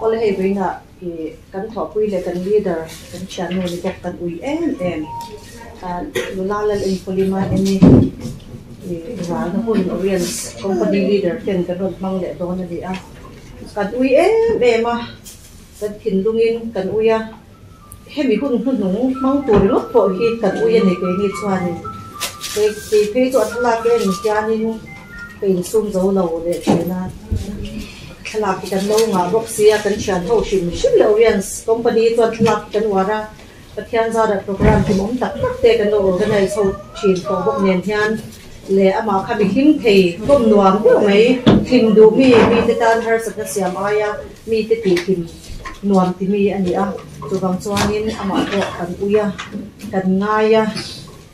Awle hei vawiinah ih kan thawhpui leh kan leader kan thiannu ni bawk kan ui em em nula lal enkawl a eni ih ralna hun Oriens company leader ten kan rawn hmang leh dawn a ni a kan ui em em a kan thinlungin kan ui a hemi hun hnuhnung hmang tur ringawt pawh hi kan ui a ni keini chuanin kei kei phei chu a thlalak em hianin ka insum zo lo leh thin a thlalak hi kan lo ngah bawk sia kan thian ho hrim hrim leh Oriens company chuan thlalak hi kan uar a Pathian zara program hlimawm tak tak te kan lo organize ho thin tawh bawk nen hian leh amah kha mi hlim thei hlawm nuam deuh mai hlim duh mi mite tan harsatna siam aia mite tih hlim nuam ti mi a ni a chuvang chuanin amah pawh kan ui a kan ngai a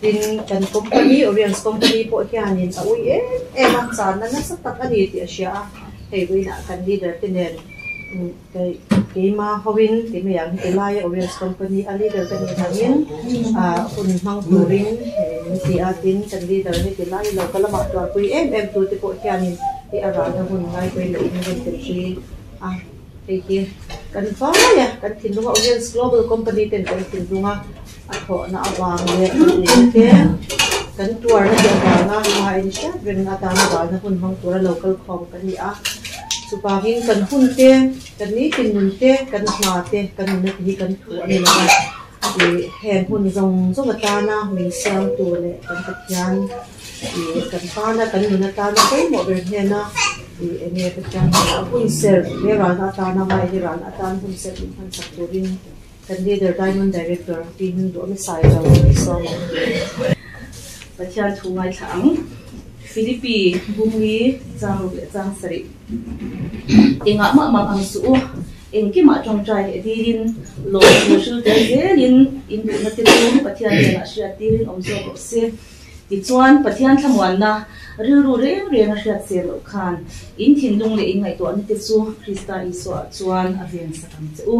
tin kan company Oriens company pawh hianin a ui em em a channa nasa tak a ni tih a hria a hei vawiinah kan leader te nen keima hoin ti mai ang heti laia Oriens company a leader ka nih vangin ah hun hmang turin min ti a tin kan leader heti lai lo ka lamah tuarpui em em tu te pawh hianin hei a ralna hun ngaipui loh in rawn telpui a hei hi kan vai a kan thinlunga Oriens global company ten kan thinlunga a thawhna avang leh te kan tuarna te avanga hma en hriat reng atana ralna hun hmang tura lo kal khawm kan ni a chuvangin kan hun te kan nitin nun te kan hna te kan nunna te hi kan thu a ni lo a ih heng hun zawng zawng atana min siam tur leh kan Pathian ih kan tana kan nun atana pawimawh ber hnena ih eng nge Pathian hnenah hun serh he ralna atana mahni ralna atana hun serh min hman sak turin. Kan leader Diamond Director Pi Hming Duhawm Sai lo ni sawm ang. Pathian thu ngaithla ang. Philippi Bungli chang ruk leh chang sarih. Engah mah mang ang suh u, engkimah tawngtai leh dilin, lawm thu hril tel zelin in duhna te chu Pathian hnenah hriat tirin awm zawk rawh se. Tichuan, Pathian thlamuanna rilru reng reng a hriat sel loh khan in thinlung leh in ngaihtuahna te chu Krista Isuaah chuan a ven sak ang che u.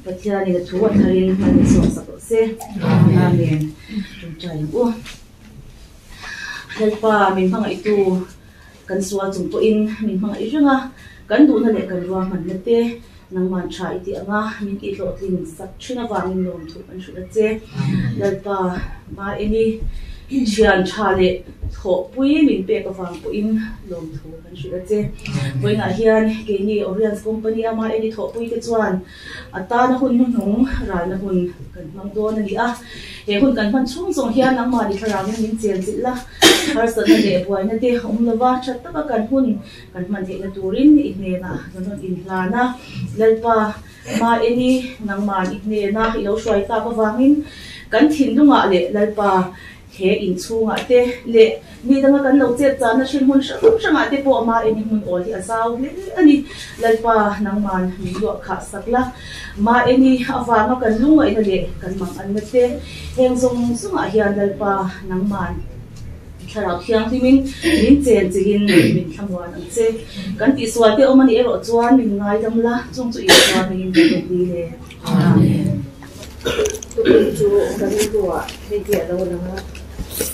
Pathianin a thu a tharin hman in sawm sak rawh se. Amen. Tawngtai ang u. Lalpa min hmangaihtu kan sual chung pawhin min hmangaih reng a, kan duhna leh kan ruahmanna te nangman tha i tih anga min tih hlawhtling sak thin avangin lawmthu kan hrilh a che. Lalpa ma eni thian tha leh thawhpui min pek avang pawhin lawmthu kan hrilh a che. Vawiinah hian keini Oriens Company a ma eni thawhpui te chuan a tana hun hnuhnung ralna hun kan hmang dawn a ni a. He hun kan hman chhung zawng hian nangmahni thlarauin min chen chilh la, harsatna leh buaina te awm lova that taka kan hun kan hman theihna turin i hnenah kan rawn inhlan a. Lalpa ma eni nangmahni i hnena i lo hruai tak avangin kan thinlungah leh Lalpa He inchhungah te leh mi danga kan lo chet chahna hrin hmun hrang hrangah te pawh ma eni hmun awl hi a zau hle a ni. Lalpa nangman min luah khah sak la, ma eni avanga kan lungngaihna leh kan manganna te heng zawng zawngah hian Lalpa nangman Thlarau Thianghlimin min chen chihin min thlamuan ang che. Kan tihsual te awm a nih erawh chuan min ngaidam la, chung chu Isua hmingin kan rawn ni le. Amen. Tukin chu ka rilru ah hei hi a lo lang a,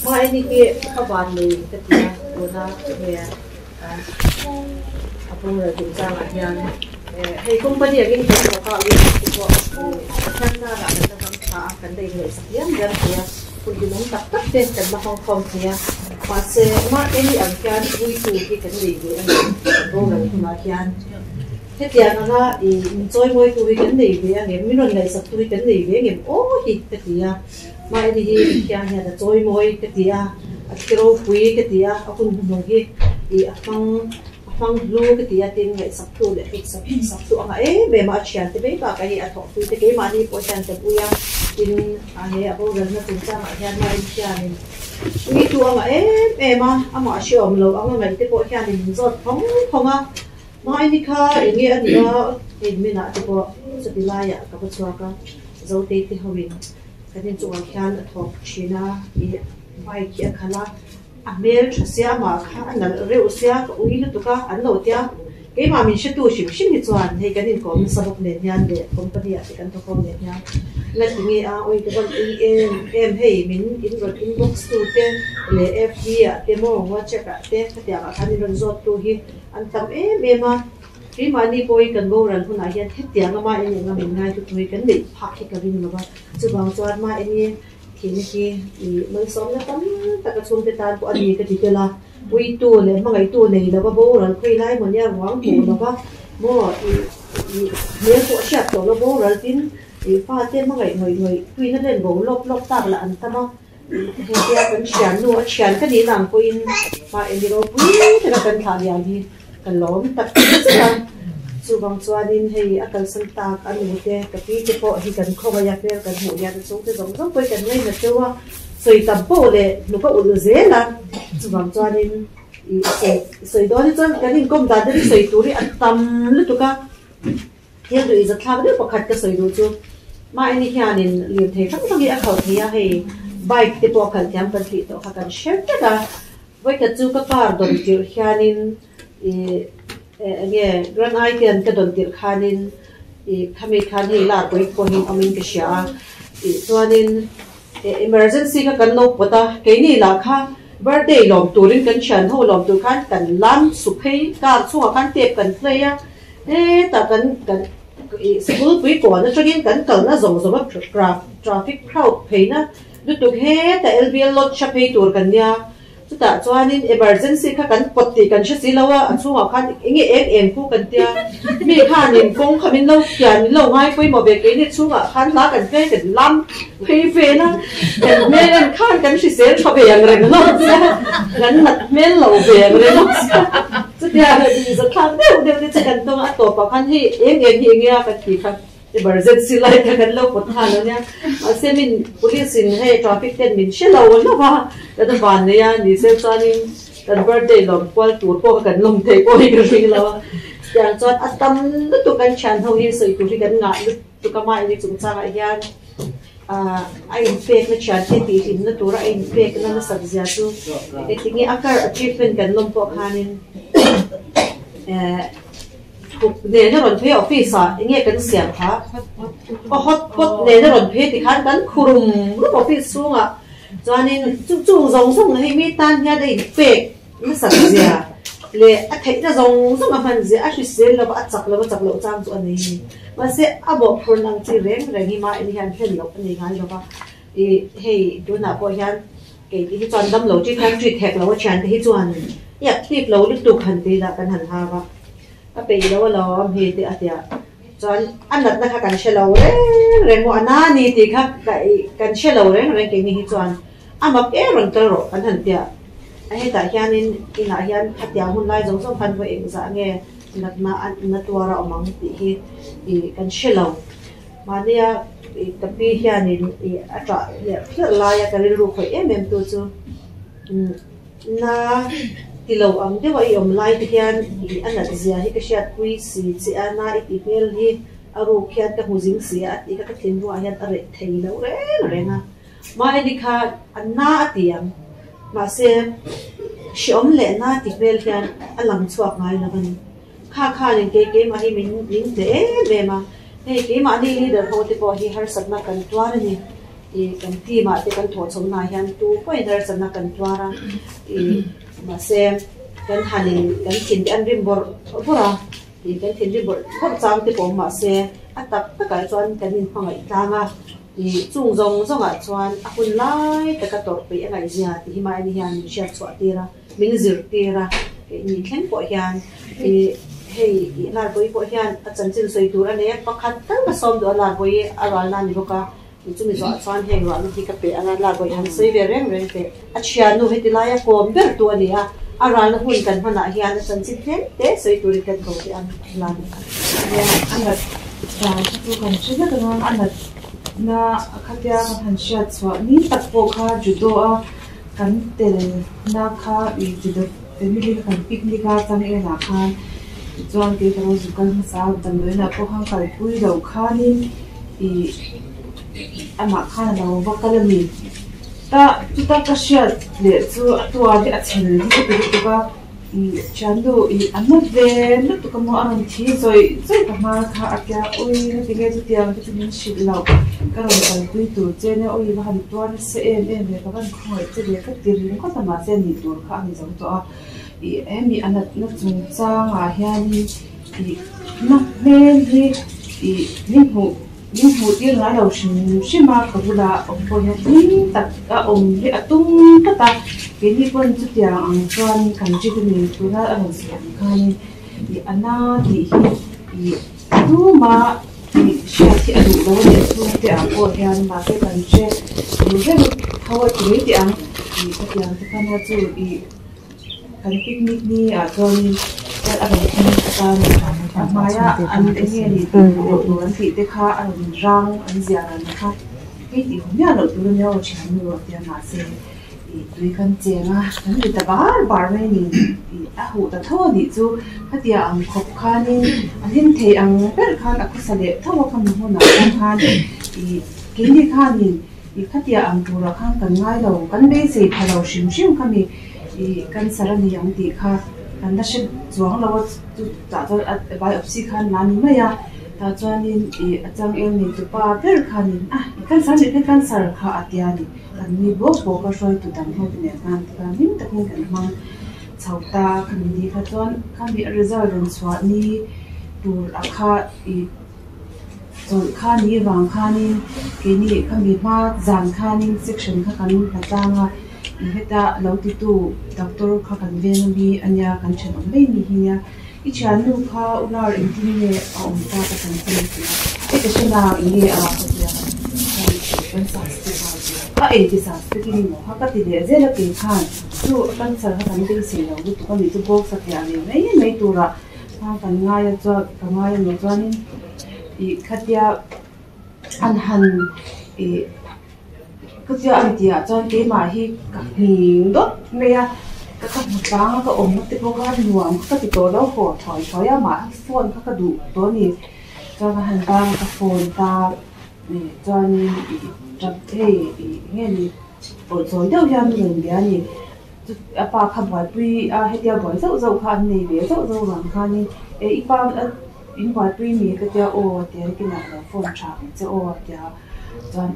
hma en hi ka van nei ka ti a, tuna he a boral chung chang ah hian hei company angin kan thawk a ui te pawh Pathian zarah kan la dam tha a, kan la inngaihsak diam diam thei a, hun hlimawm tak tak te kan la hawng khawm thei a, mahse hma en hi ang hian uitu hi kan nei ve a ni boral hunah hian. Hetiang anga i min chawimawitu hi kan nei ve angem, min rawn ngaihsaktu hi kan nei ve angem aw hi ka ti a, Mahni hi Pathian hian a chawimawi ka ti a, a thi ropui ka ti a, a hun hnuhnung hi i a hmang a hmang hlu ka ti a tin ngaihsaktu leh hlut saktu anga em em a, a thiante mai bakah hi a thawhpui te keimahni pawh hian kan ui a, tin a he a boralna chungchangah hian Mahni hianin uitu anga em em a, amah hreawm lo anga ngaihte pawh hianin min zawt phawng phawng a. Hmaini kha eng nge a nih a, hei minah te pawh chuti laiah ka va chhuak a, Zotei te hoin kan inchungah khian a thawk thin a, ih bike hi a khalh a, a hmel tha sia amah kha a nalh reuh sia ka ui lutuk a an lo tia, keimah min hretu hrim hrim hi chuan hei kan inkawm nasa bawk nen hian leh company ah te kan thawk ho nen hian nga ti nge a ui ka van ui em em hei min in rawn inbox tu te leh FB ah te maw WhatsApp ah te khatiang ah khan in rawn zawt tu hi. An tam em em a. Keimahni pawhin kan boral hunah hian hetianga mahni eng a min ngai hlu tui kan neih phak hi ka ring lo va, chuvang chuan mahni thihna hi malsawmna tam tak a chhungte tan pawh a ni ka ti tel a, puitu leh hmangaihtu nei lova boral khawi lai maw nia ruang hmuh lova maw hmel pawh hriat tawh lo boral tin fate hmangaih ngawih ngawih tuina len bo lawp lawp tak lah an tam a. Hetia kan thiannu a thian ka nihna ang pawhin mah eng ropui taka kan thlah lian hi ka lawm tak zet a, chuvang chuanin hei a kalsan tak a nu te ka pi te pawh hi kan khawngaih a hmel kan hmuh hian a chhungte zawng zawng pawhin kan ngainat deuh a, sawi tam pawh leh hnuk a ulh zel a, chuvang chuanin ih sawi sawi dawn hi chuan kan inkawm dan te hi sawi tur hi a tam lutuk a. Thil duh izathlak deuh pakhat ka sawi duh chu mahni hianin lirthei hrang hrang hi a khalh thei a, hei bike te pawh a khalh thiam kan tih tawh kha kan hre vek a, vawikhat chu ka car dawn tirh hianin ih eng nge Grand i ten ka dawn tirh khanin ih khami khan hei lar pawhin pawhin awmin ka hria a, ih chuanin emergency kha kan lo pawt a, keini lah kha birthday lawm turin kan thian ho lawm tur khan kan lam su phei car chhungah khan tape kan play a. Hetah kan kan ih school pui kawn atangin kan kalna zawng zawng a traffic crowd pheina lutuk hetah LBL lodge a phei tur kan nia chutah chuanin emergency kha kan pawt tih kan hre si lo a a chhungah khan eng nge eng eng khu kan tia mi khanin kawng kha min lo kian min lo ngai pawimawh ve keini chhungah khan hla kan play kan lam phei vel a kan hmel en khan kan hrisel tha ve ang reng hlawm sia kan nat hmel lo ve ang reng hlawm sia. Chutia zathlak deuh deuh te chu kan tawng a, a tawpah khan hei eng eng hi enge a kan tih kha emergency light kha kan lo pawt nghal a nia. Mahse min police in hei traffic ten min hre lo hlauh a, kan van nei a ni sel chuanin kan birthday lawm kual tur pawh kha kan lawm theih pawh hi ka ring lo a. Chutiang chuan a tam lutuk kan thian ho hi sawi tur hi kan ngah lutuk a mahni chungchangah hian. A inpekna thiante tihhlimna tura a inpekna nasat zia chu engtinge a kar achievement kan lawm pawh khanin thuk nena rawn phei office ah enge kan siam kha aw hot pot nena rawn phei tikhan kan khurum rum office chhungah chuanin chu chung zawng zawng hi mi tan hian a inpek nasat zia leh a theihna zawng zawng a hman zia a hrisel lova a chak lova chak loh chang chu a nei a ni. Mahse a bawhphurh ang chi reng reng hi mah in hian hlen loh a nei ngai lova ih hei tunah pawh hian kei te hi chuan dam lo ṭit hian ṭit hek lo a ṭhian te hi chuan i active lo lutuk han ti ila kan han hau a a peih lo alawm hei te a tia chuan a natna kha kan hre lo reng reng maw a na ni tih kha kan hre lo reng reng keini hi chuan A mak em rawn kal rawh kan han tia. A hetah hianin inah hian khatiang hun lai zawng zawng khan vawi engzah nge natna a na tuar a awm ang tih hi ih kan hre lo. Mahnia ih ka pi hianin ih a ṭah leh phiarh laia ka rilru khawih em em tu chu na ti lo ang deuha i awm lai te hian ih a nat zia hi ka hriatpui si che a, na i ti hmel hi a ruk hian ka hmu zing si a tih kha ka thinlungah hian a reh thei lo reng reng a. Mahni kha a na a ti ang, mahse hreawm leh na ti hmel hian a lang chhuak ngai lo a ni. Kha khanin kei keimah hi min min hle em em a, hei keimahni leader ho te pawh hi harsatna kan tuar a ni. Ih kan team ah te kan thawh chhohnaah hian tu pawhin harsatna kan tuar a, ih mahse kan hanin kan thin te an rim bawrh bawrh a, ih kan thinrim bawrh bawrh chang te pawh awm mahse a tak takah chuan kan inhmangaih tlang a. Ih, chung zawng zawngah chuan a hun lai taka tawrh peih a ngaihzia tih hi mahni hian min hriat chhuah tir a, min zir tir a, keini thleng pawh hian ih hei ih Larbawi pawh hian a chanchin sawi tur a nei a, pakhat tal ka sawm duh a Larbawi a rualna a ni bawk a, ih chumi zawhah chuan heng ruahna hi ka pe ang a, Larbawi han sawi ve reng reng teh. A thiannu heti laia kawm ber tu a ni a, a ralna hun kan hmanah hian a chanchin tlem te sawi turin kan ko teh ang lan. A nat dan kha chu kan hre vek ang a, a natna khatia kan han hriat chhuah ni tak pawh kha judo a kan telna kha ih judo family kha kan picnic a chang enah khan tichuan kei ka lo zu kal hmasa a, damdawiinah pawh khan kalpui lo khanin ih amah khan a lo va kal a ni. Ta chuta ka hriat leh chu a tuar hi a chhel hi ka ti lutuk a, ih thiannu ih a na ve lutuk a maw a rawn thi zawih zawih ka hma kha a tia ui heti nge chutiang te chu min hrilh loh ka rawn kalpui tur che nia ui va han tuar nasa em em ve ka van khawngaih che ve ka ti ringawt a mahse nih tur kha a ni zo tawh a, ih hemi a natna chungchangah hianin. I na hmel hi ih min hmuh min hmuh tir ngai lo hrim hrim a ka bula awm pawh hian hlim tak a awm hi a tum tlat a keini pawn chutiang ang chuan kan ṭit a ni tuna a rawn sawi ang khanin ih a na tih hi ih tuma ih hriat hi a duh lo a nih chhungte ah pawh hian mahse kan hre duh reng tho a ti mai teh ang ih khatiang te khan a chu ih. Kan picnic ni ah chuanin a rawn thleng ta a ni. A hmaia an eng nge ni tih hmuh loh tur an tih te kha a rawn rang an ziah ran kha hei tih hmu miah loh tur a nia aw thiannu a tia mahse ih tui kan cheng a kan ti ta bar bar mai a ni ih a huh ta tho a nih chu khatia ang khawp khanin a hlim thei ang ber khan a khawsa leh tho a khami hmunah pawh khan ih keini khanin Ih khatia ang turah khan kan ngai lo, kan beisei pha lo hrim hrim kha mi ih cancer a ni ang tih kha kan la hre chuang lo a, chu tah chuan a biopsy khan la ni mai a, tah chuanin ih a changel nei tu pa ber khanin a i cancer nih kha cancer kha a tia ni, kan nui bawk bawk a hruaitu dang ho te nen khan tikhan hlim takin kan hmang chho ta khami ni kha chuan khami a result rawn chhuah ni tur a kha ih. Chawlh kha ni vang khanin keini khami hma zan khanin section kha kan hla tlang a, i heta lo titu doctor kha kan veng ami ania kan thenawm mai ni hi nia, i thiannu kha ular engtin nge a awm ta ka kan ti a ti a, e ka hre na eng nge a ka ti a, kan sastek a ti a, a engti sastek in emaw kha ka ti leh zel a kei khan chu a cancer kha kan beisei lo lutuk a nih chu bawk satliah leh mai mai turah. A kan ngai a chuan ka ngai a nih chuanin ih khatia an han ih khatia an tih ah chuan keimah hi ka nghing dawt mai a ka ka hmu tlang a ka awmna te pawh kha nuam ka ti tawh lo haw thawi thawi a mah phone kha ka duh tawh a ni chuan ka han bang a ka phone ta ih chuanin ih tap hei ih eng nge ni pawlh chawi deuh hian a rawn bia a ni. Chu a pa kha buaipui a hetia buai zauh zauh kha an nei ve zauh zauh vang khanin e i pa in buaipui mi ka tia aw a tia kinah lo phone tha ang che aw a tia chuan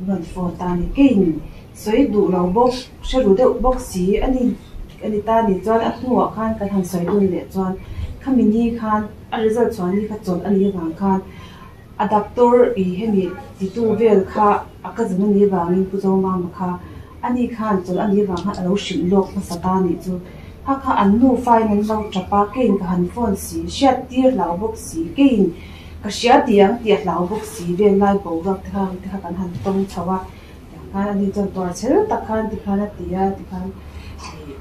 rawn phone ta a ni keiin sawi duh lo bawk hre ru deuh bawk si a ni a ni ta a ni chuan a hnuah khan kan han sawi dun leh chuan khami ni khan a result chhuah ni kha chawlh a nih avang khan a doctor ih hemi titu vel kha a cousin a nih avangin Pu Zomama kha Ani khan chawlh a nih vang khan a lo hrilh lawk hmasa ta a nih chu. Kha kha an nufa in an lo tap a, keiin ka han phone si, hriat tir hlau bawk si, keiin ka hria tih ang tih a hlau bawk si vel lai boruak te kha te kha kan han tawng chho a, tiang khan ani chuan tuar chher tak khan tikhan a ti a, tikhan ih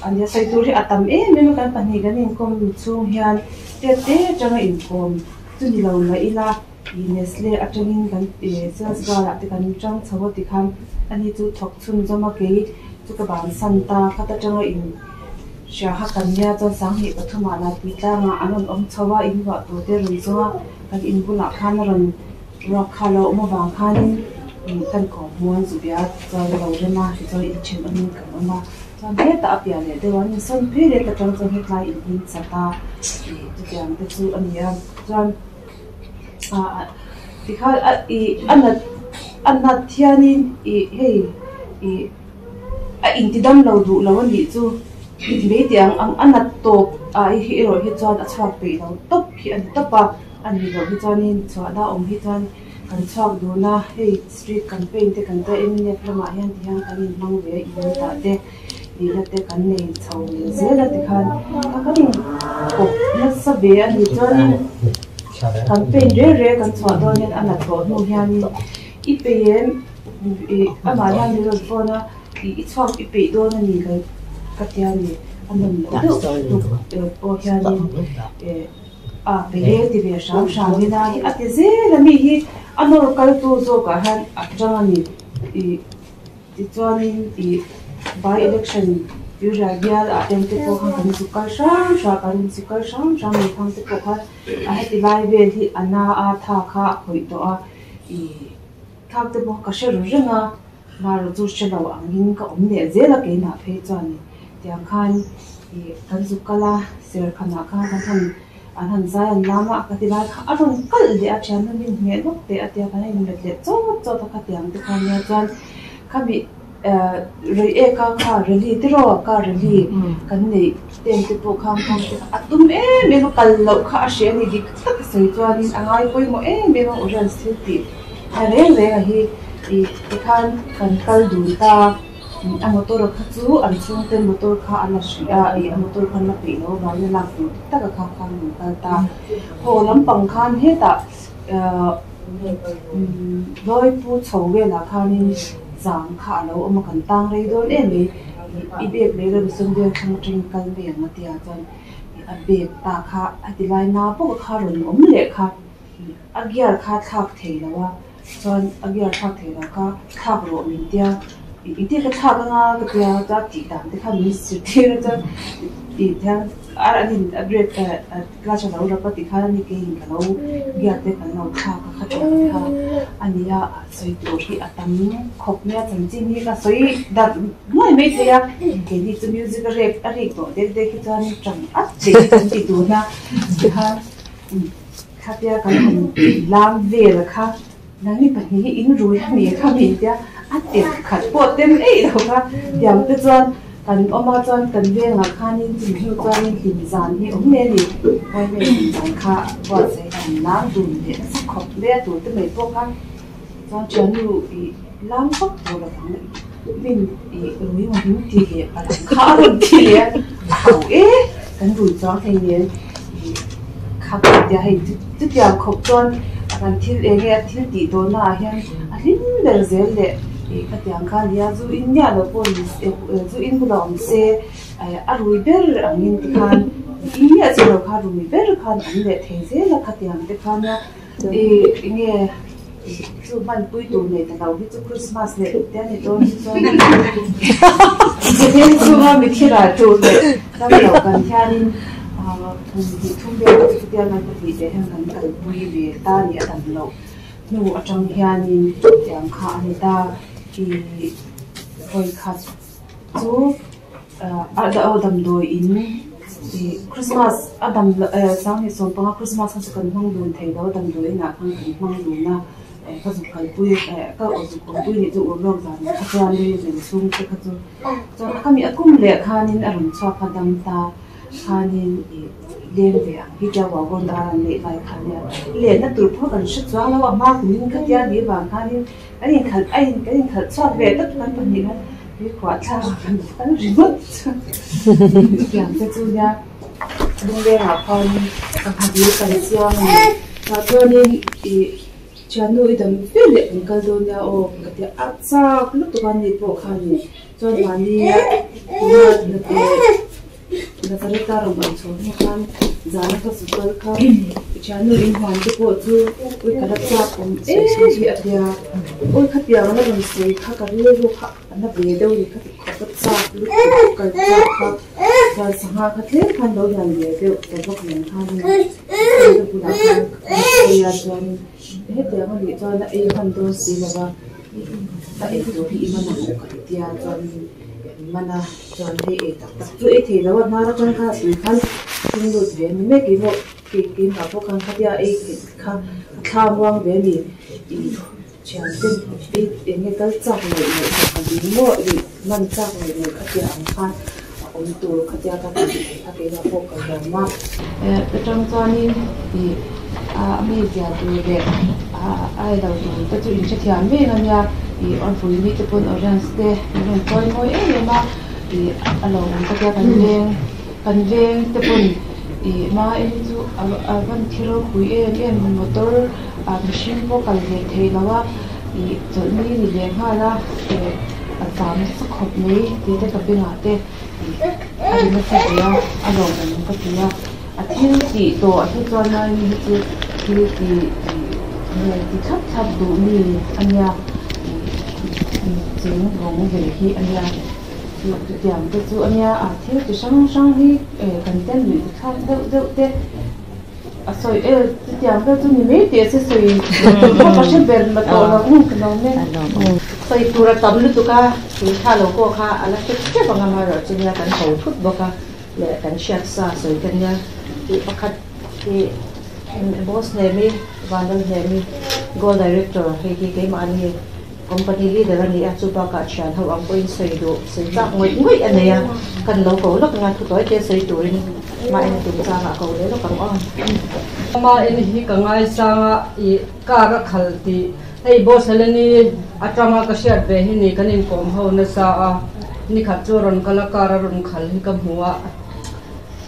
ania sawi tur hi a tam em em a kan pahnih kan inkawm chhung hian tet te atanga inkawm chu ni lo mah ila. Ih Nestle atangin kan ih sales girl ah te kan tang chho a tikhan ani chu thawk chhunzawm a kei chu ka bansan ta khat atanga in hria kha kan nia chuan sanghnih pathum ah Laipui tlangah an rawn awm chho a in ruah tur te rawn zawng a kan in bulah khan a rawn ruak kha a lo awm avang khanin ih kan kawm hmuan zu bia chuan a lo rem a tichuan inthenawmin kan awm a chuan hetah a piah leh deuh a an insawn phei leh ta tang chuan hetlai in hming chat a ih chutiang te chu a ni a chuan. Tikhan a ih a nat a nat hianin ih hei ih a intidam lo duh lo a nih chu mai tih ang ang a nat tawp ah hi erawh hi chuan a chhuak peih lo tawp hi a ni tawp a a nih loh hi chuanin chhuahna awm hi chuan kan chhuak dun a hei street campaign te kan tia mnf lamah hian ti hian kan inhmang ve a unit ah te. Tihna te kan nei chho ve zel a tikhan a kan inkawp nasa ve a ni chuan campaign reng reng kan chhuah dawn hian a hnathawh hnu hianin i peih em ih amah hian min rawn phone a ih i chhuak i peih dawn a ni ka ka tia a ni a nawm loh deuh tuk pawh hianin eh a peih e ti ve hram hram ila hi a ti zel a mi hi a nawr kaltu zawkah hian a tang a ni ih. Tichuanin ih by election Tuirial bial ah te te pawh khan kan zu kal hrang hrang kan zu kal hrang hrang mai thang te pawh khan a heti lai vel hi a na a tha kha a khawih tawh a ih thak te pawh ka hre ru reng a marawh chu hre lo angin ka awm leh zel a keimah phei chuanin tiang khan ih kan zu kal a serkhanah khan kan han An han zai an lam a, ka ti lai kha a rawn kalh leh a, thiannu min hmeh lawk teh a tia kan inlet leh chawt chawt a khatiang te kha nia chuan khami Rei eka kha rally tiraw car rally kan neih ten te pawh khang khang te kha a tum em em a kal loh kha a hreh a ni dik tak a sawi chuanin a ngai pawimawh em em a Oriens thil tih a reng reng a hi ih tikhan kan kal dun ta a motor kha chu an chhungte motor kha a la hrih a ih a motor kha an la peih loh avangin a lak tur dik tak a kha khan an kal ta haw lampang khan hetah ahh Lawipu chho velah khanin zang kha a lo awm a, kan tang rei dawn em mai. I bag leh ilo sawm vel thlang atangin kal mai ang a tia chuan a bag ta kha a ti lai na pawh kha rawn awm leh kha a gear kha thlak thei lo a, chuan a gear thlak thei lo kha thlak rawh min tia i tia ka thlak anga ka tia chuan a tih dan te kha min zirtir a chuan i tiang a an in a brake Clutch a lo rap a tikhan ani keiin ka lo gear te kan lo thlak a khatiang te kha a nia sawi tur hi a tam khawp mai a chanchin hi ka sawi darh nuai mai thei a keini chu music a rek a rik tawh dek dek hi chuan tang at thei hi kan ti dun a tikhan khatia kan han lam vel kha nangni pahnih hi in rui a ni kha min tia a tel khat pawh tem eih lo kha tiang te chuan kan awm a chuan kan vengah khanin chumi hnu chuanin hlim zan hi awm hle a ni Huaimei hlim zan kha buatsaih an lam dun leh nasa khawp mai a tur te mai pawh kha chuan thiannu ih lam vak tur a vang min ih rui maw min ti leh palang kha a rawn ti leh a a hau e kan rui chuang hleinem ih kha ka tia hei chutiang khawp chuan kan thil eng nge a thil tih tawhna ah hian a hlim ber zel leh ih khatiang kha nia zu in miah loh pawh ni zu in bulah awm se a rui ber angin tikhan in miah chu lo kha rui ber khan awm leh thei zel a khatiang te kha nia ih eng nge chu hmanpui tur nei ta lo hi chu Christmas leh te a ni dawn hi chuan zirlai chhunga mithira tur leh dam loh kan hianin kum hnih thum vel chu chutia kan pahnih te hian kan kalpui ve ta a ni a dam loh hnu atang hianin tiang kha a ni ta ih vawikhat chu a damdawi in ih Christmas a dam loh sanghnih sawmpanga Christmas kha chu kan hmang dun thei lo a damdawi inah khan kan hmang dun a. Ka zuk kalpui ka zuk awmpui nih chu urlawk zan kha chuan rin chhung te kha chu chuan a kami a kum leh khanin a rawn chhuak kha dam ta khanin ih leng ve ang hi tia wagon dar an neih lai kha nia lenna tur pawh kan hre chuang lo a hma kumin kha tia ni vang khanin kan inkhalh a in kan inkhalh chhuak ve tawp kan pahnih khan tuikhuah thlak kan kal ringawt chutiang te chu nia lunglengah khanin sangha dil kan siam a ni tah chuanin ih. Thiannu i dam ve leh kan kal dawn nia aw ka ti a chak lutuk a ni pawh kha ni chuan mahni Nazareth a rawn awm chho hnu khan zana ka zu kal kha thiannu in huan te pawh chu ui ka la chak awm em hi a tia ui khatiang la rawn sawi kha ka rilru kha a na ve deuh ni kha ti khawp a chak lutuk kal chak kha chuan sangha kha tlem khan lo lian ve deuh ta bawk nen khan ka bulah khan ka sawi a chuan hetiang a nih chuan a ei hman dawn si lo va a ei tur hi i man ang u ka ti tia chuan man a chuan hei ei tak tak chu ei thei lo a hnar atang khan a tui khan thing lut ve a ni mek emaw keimah pawh khan khatia ei kha a thla muang ve a ni. Thiante i eng nge kal chak ngawih ngawih kha ka dil maw i man chak ngawih ngawih kha tia ang khan a awm tur kha tia ka ti thei kha keimah pawh ka lawm a. Atang chuanin i a hmeichhia tur leh a ai lo tur te chu inhrethiam reng a nia i a vui ni te pawn audience te an rawn chawi mawi em em a i a lo awm ta tia kan veng kan veng te pawn i hma en chu a van thi ropui em em motor Ah mihring pawh kal ve theih lo a, ih chawlhni ni leh nghal a, eh a zam nasa khawp mai tih te ka bengah te ih a ri nasa ve a, a lawm awm ka ti a, a thil tih tawh hi chuan lai hi chu thil tih ih nge ti thlap thlap duh mi a nia ih cheng vawng ve hi a nia chu chutiang te chu a nia a thil ti hrang hrang hi eh kan tel luih thlak deuh deuh te. A sawi el chutiang vel chu ni mai teh se sawi pawh ka hre ber ma tawh lo ang ka lo nen. Sawi tur a tam lutuk a, tui thla lo pawh kha a la hre tep ang a amaherawh chu nia kan ho thut bawk a leh kan hriat sa sawi te nia tih pakhat hi Boss Hnemi, Vanlal Hnemi, Gold Director hei hi keimahni. Company leader a ni a, chu bakah thian ho ang pawhin sawi duh, sawi chak ngawih ngawih a nei a, kan lo ko lawk anga thu tawi te sawi turin mah en tum changah ko leh lawk ang aw. Mah en hi ka ngaisang a, i car a khal tih hei boss Heleni atanga ka hriat ve hi ni kan inkawm ho nasa a, nikhat chu a rawn kal a car a rawn khal hi ka hmu a,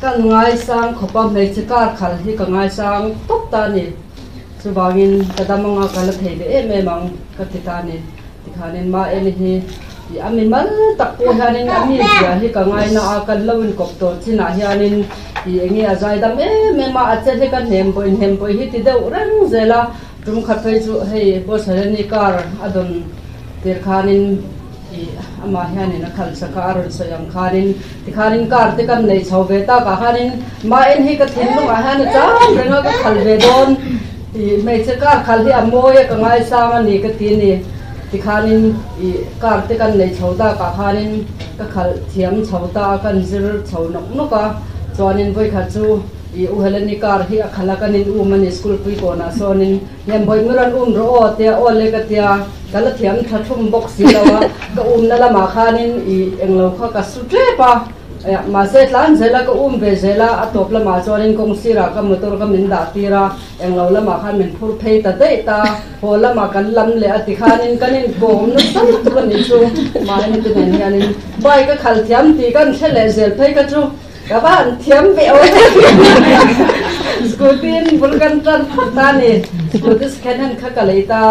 kan ngaisang khawp a, hmeichhe car khal hi ka ngaisang tawp ta a ni. Chuvangin ka dam anga ka la thei ve em em ang ka ti ta a ni. Tikhanin ma en hi i a mi mal tak pawh hianin a mi zia hi ka ngaina a, kan lo inkawp tawh chinah hianin i enge a zai dam em em a, a che hi ka hnem pawh inhnem pawh hi ti deuh reng zel a. Tum khat phei chu hei Boss Heleni car a dawn tir khanin I amah hianin a khal chak a, a rawn sawi ang khanin tikhanin car te kan nei chho ve tak ah khanin mah en hi ka thinlungah hian a chang reng a, ka khal ve dawn i hmeichhe car khal hi a mawi a ka ngaisang a ni ka ti a ni tikhanin i car te kan nei chho tak ah khanin ka khal thiam chho ta a, kan zir chho nawk nawk a, chuanin vawikhat chu i U Heleni car hi a khal a kan in um a ni school pui kawnah sawnin. Hnembawi mi rawn um rawh aw tia aw le ka tia, ka la thiam tha thum bawk si lo a, ka umna lamah khanin i englo kha ka su tep a, mahse tlan zela ka um ve zel a, a tawp lamah chuanin kawng sirah ka motor kha min dah tir a, englo lamah khan min phur phei ta daih ta, haw lamah kan lam leh a ti khanin kan inkawm nasa lutuk a nih chu, mahni te nen hianin bike a khal thiam tih kan hre leh zel phei kha chu. Ka va han thiam ve aw Scooty in bul kan tan phawt ta ni Scooty second hand kha ka lei ta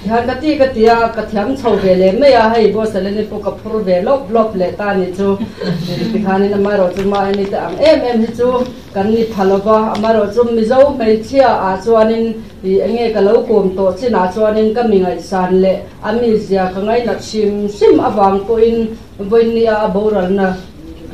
Tihan ka ti ka ti a ka thiam chho ve leh mai a hei boss Eleni pawh ka phur ve lawp lawp leh ta ni chu Tikhanin amaherawhchu mahni te ang em em hi chu kan ni pha lova amaherawhchu Mizo hmeichhia ah chuanin ih enge ka lo kawm tawh chinah chuanin ka mi ngaihsan leh a mizia ka ngainat hrim hrim avang pawhin vawinia a boralna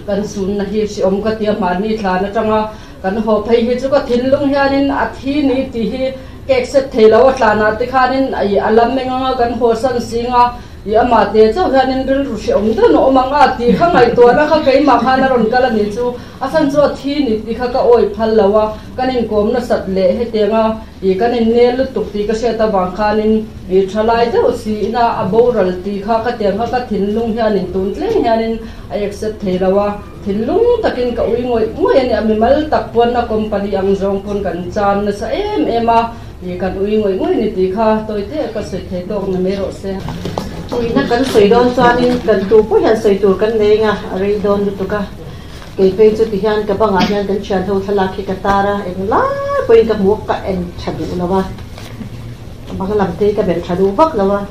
Kan sunna hi hriawm ka tia hmanni thlan atanga kan haw phei hi chu ka thinlung hianin a thi ni tih hi cake set thei lo a tlanah te khanin ih a lam eng anga kan haw san sing a ih amah te chauh hianin rilru hriawm deuh a awm ang a tih kha ngaihtuahna kha keimah khan a rawn kal a nih chu a chhan chu a thi ni tih kha ka awi phal lo a kan inkawm nasat leh hetianga ih kan innel lutuk tih ka hriat avang khanin ih thalai deuh siin a a boral tih kha ka tiang kha ka thinlung hianin tun thleng hianin A accept thei lo a, thinlung takin ka ui ngawih ngawih a ni. A mimal tak pawn a company ang zawng pawn kan chan nasa em em a, ih kan ui ngawih ngawih ni tih kha tawi te ka sawi thei tawk na mai rawh se. Uina kan sawi dawn chuanin kan tu pawh hian sawi tur kan nei anga a rei dawn lutuk a, kei phei chu tihian ka bangah hian kan thian ho thlalak hi ka tar a, englai pawhin ka hmuh ka en tha duh lo a, ka bang lam te hi ka melh tha duh vak lo a.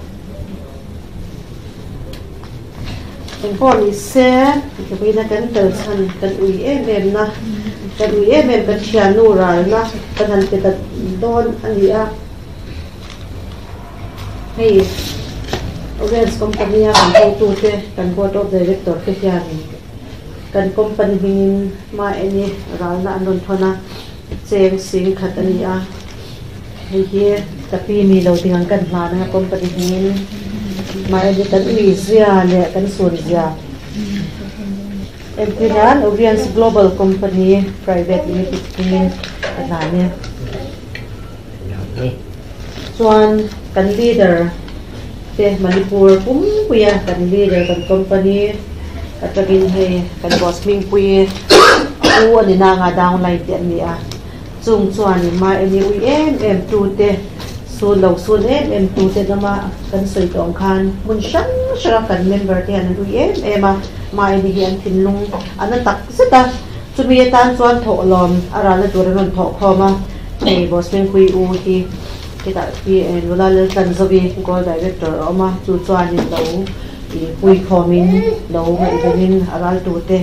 Engpawh ni se, vawiina kan tel chhan kan ui em em na, kan ui em em kan thiannu ralna kan han pe ta dawn a ni a. Hei Oriens company a kan hotute, kan board of director te hianin kan company hmingin hma eni ralna an rawn thawn a, cheng sing khat a ni a. Hei hi ka pi mi lo ding ang kan hlan anga company hmingin mahni kan ui zia leh kan sun zia entir nan Oriens Global Company Private Limited hmingin ka hlan e. Chuan kan leader te Manipur pumpuia kan leader kan company atangin hei kan boss hmingpui u a ni nanga downline te an ni a. Chung chuanin mahni ui em em tute, sun lo sun em em tute lama kan sawi tawh ang khan hmun hrang hranga kan member te hian an ui em em a, mahni hi an thinlung a na tak zet a, chumi atan chuan thawhlawm a ralna tur an rawn thawh khawm a, hei Boss Mengpui U hi hetah hi nula Laltlanzovi Gold Director a awm a, chu chuanin lo pui khawmin lo ngaihvenin a ral tute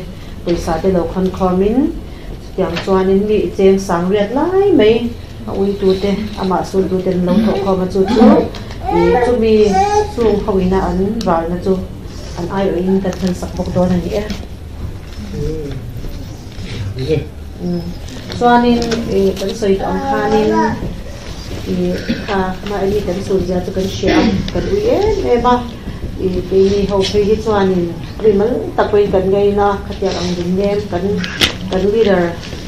pawisa te lo khawn khawmin. Chutiang chuanin mi i cheng sang riat lai mai a uitute amah sultute an lo thawh khawm a, chu chu i chumi chung ho ina an ralna chu an aiawhin kan hman sak bawk dawn a ni e. Chuanin i kan sawi tawh ang khanin i kha mahni kan sulzia chu kan hria a, kan ui em em a, i keini ho phei hi chuanin Ri mal tak pawhin kan ngaina khatiang ang ding nem kan kan leader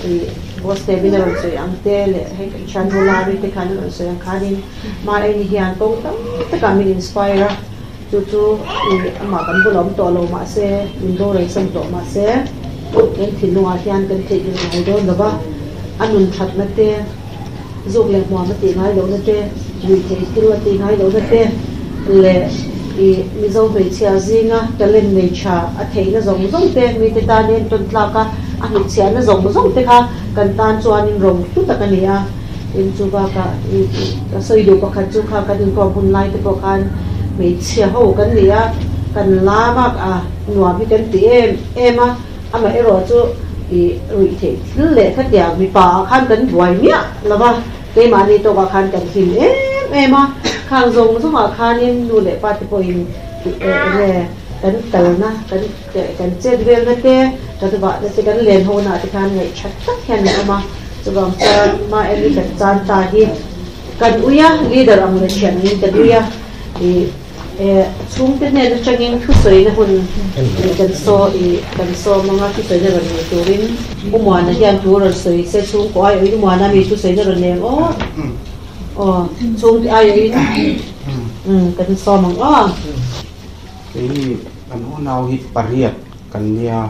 ih boss te min a rawn sawi ang te leh hei kan thian nula ri te khan an rawn sawi ang khanin Maeni hian kawng tam takah min inspire a. Chu chu i amah kan bula awm tawh lo mah se, min boral san tawh mah se, kan thinlungah hian kan theih ngai dawn lo va, a nun thatna te, zuk leh hmuam a tih ngai lohna te, ruihtheih thil a tih ngai lohna te leh i Mizo hmeichhia zinga talent nei tha a theihna zawng zawng te, mite tan entawn tlak a a hnutchhiahna zawng zawng te kha kan tan chuanin rawng hlu tak a ni a. Tin, chu bakah i ka sawi duh pakhat chu kha kan inkawm hun lai te pawh khan hmeichhia ho kan ni a, kan la bak a nuam hi kan ti em em a, amaherawh chu i ruih theih thil leh khatiang mipa ah khan kan buai miah lo va, keimahni tawkah khan kan hlim em em a, khang zawng zawngah khanin nu leh pa te pawhin eng nge kan kalna kan kan chet velna te, kan vahna te, kan len ho naah te khan ngaihṭhat tak hian an awm a. Chuvang chuan Maeli kan chan ta hi kan ui a, leader ang leh thian angin kan ui a, ih eh chhungte hnen atangin thusawina hun ih kan saw ih kan sawm anga thusawina rawn nei turin U Muana hian thu rawn sawi se chhungkaw ai awin U Muana mi thusawina rawn nei ang aw aw chhungte ai awin umm kan sawm ang aw. Keini kan unau hi pariat kan nia.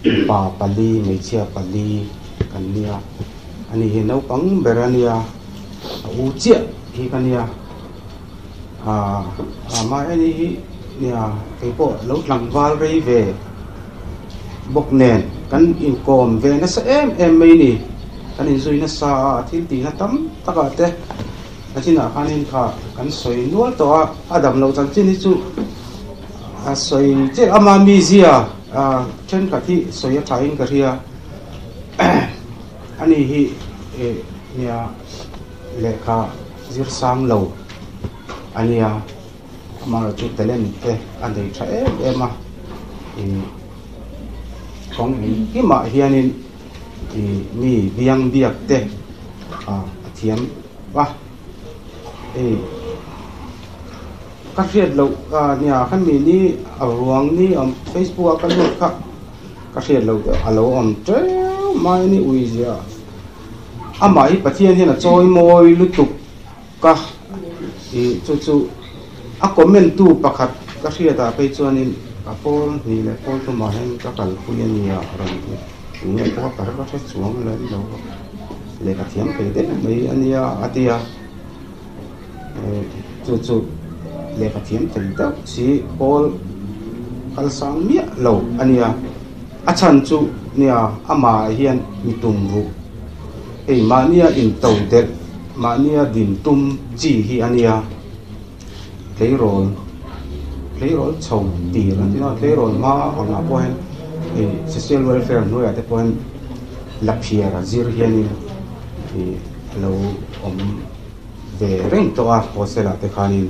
Mipa pali, hmeichhia pali kan nia. Ani hi naupang ber a nia, a u chiah hi ka nia. Aaa mahni hi nia keipawh lo tlangval rei ve bawk nen kan inkawm ve nasa em em mai ni. Kan inzui nasa a, a thil tihna tam takah te a chinah khanin kha kan sawi nual tawh a, a dam loh chanchin hi chu. A sawi chiah ama mizia thenkhat hi sawi a thain ka hria ani hi eh nia lehkha zir sang lo a nia amaherawh chu talent te a nei tha em em a ih kawng engkimah hianin ih mi biang biak te a thiam a hei. Ka hriat loh nia kha mi ni a ruang ni awm facebook a ka lut kha ka hriat loh a lo awm teuh mai a ni ui zia amah hi Pathian hian a chawi mawi lutuk ka ih chu chu a comment tu pakhat ka hriat ah phei chuanin ka pawl hnih leh pawl tumah hian ka kalpui a nia a rawn ti tunge pawh ka hre chuang lem lo a lehkha thiam thei deuh mai a nia a ti a. Chu chu lehkha thiam thei deuh si pawl kal sang miah lo a nia. A chhan chu nia amah hian mi tum ruh hei mahnia into delh mahnia din tum chi hi a nia. Tleirawl tleirawl chho tir an ti a tleirawl hma angah pawh hian hei social welfare hnuaiah te pawh hian laphiar a zir hianin ih a lo awm. ve reng tawh a hostel ah te khanin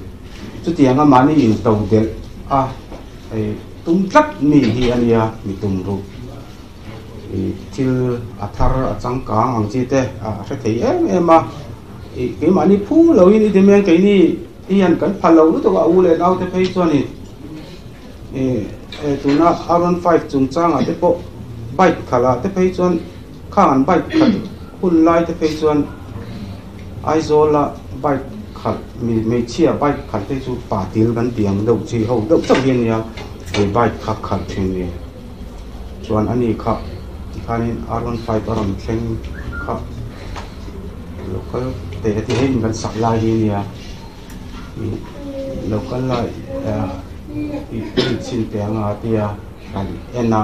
chutianga mahni in to delh a hei tum tlat mi hi a nia mi tum ruh ih thil a thar a changkang ang chi te a hre thei em em a ih keimahni phu lo in i ti mai ang keini hian kan pha lo lutuk a u leh nau te phei chuanin ih tuna R one five chungchangah te pawh bike khalh ah te phei chuan khang an bike khalh hun lai te phei chuan. Aizawla bike khalh mi hmeichhia bike khalh te chu patil kan tih ang deuh chi ho deuh chauh hi a nia hei bike kha khalh thin ni chuan ani kha tikhanin R one five a rawn thleng kha local teh a ti hei in kan sak lai hi a nia ih local lai ah ih en chhin teh anga a tia kan en a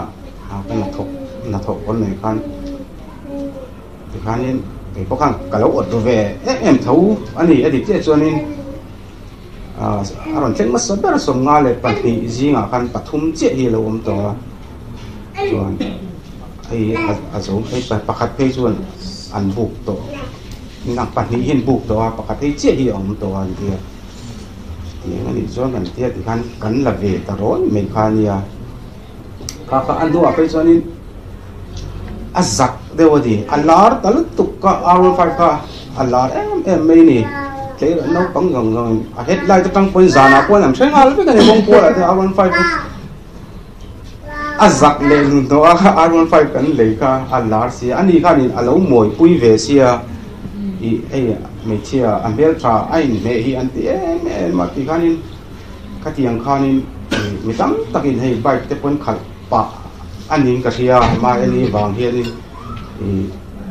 ka hnathawk hnathawh pawn nei khan. Tikhanin kei pawh khan ka lo awt ru ve em em tho a ni a ti chiah chuanin ah a rawn thleng hmasa ber 52 zingah khan pathum chiah hi a lo awm tawh a chuan hei a zo hei pakhat phei chuan an buk tawh nang pahnih hi an buk tawh a pakhat hei chiah hi a awm tawh a an ti a tiang a nih chuan kan tia tikhan kan la ve ta rawn mai kha a nia. Kha kha a hnuah phei chuanin a zak deuh a ni a lar ta lutuk kha R one five kha a lar em em mai a ni tleirawl naupang zawng zawngin a headlight atang pawhin zanah pawhin an hre nghal vek a ni kawng kualah te R one five chu a zak leh hnun tawh a R one five kan lei kha a lar sia ani khanin a lo mawipui ve sia ih hei hmeichhia a hmeltha a inhmeh hi an ti em em a tikhanin. Khatiang khanin mi tam takin hei bike te pawn khalh pah a niin ka hria mahni vang hianin ih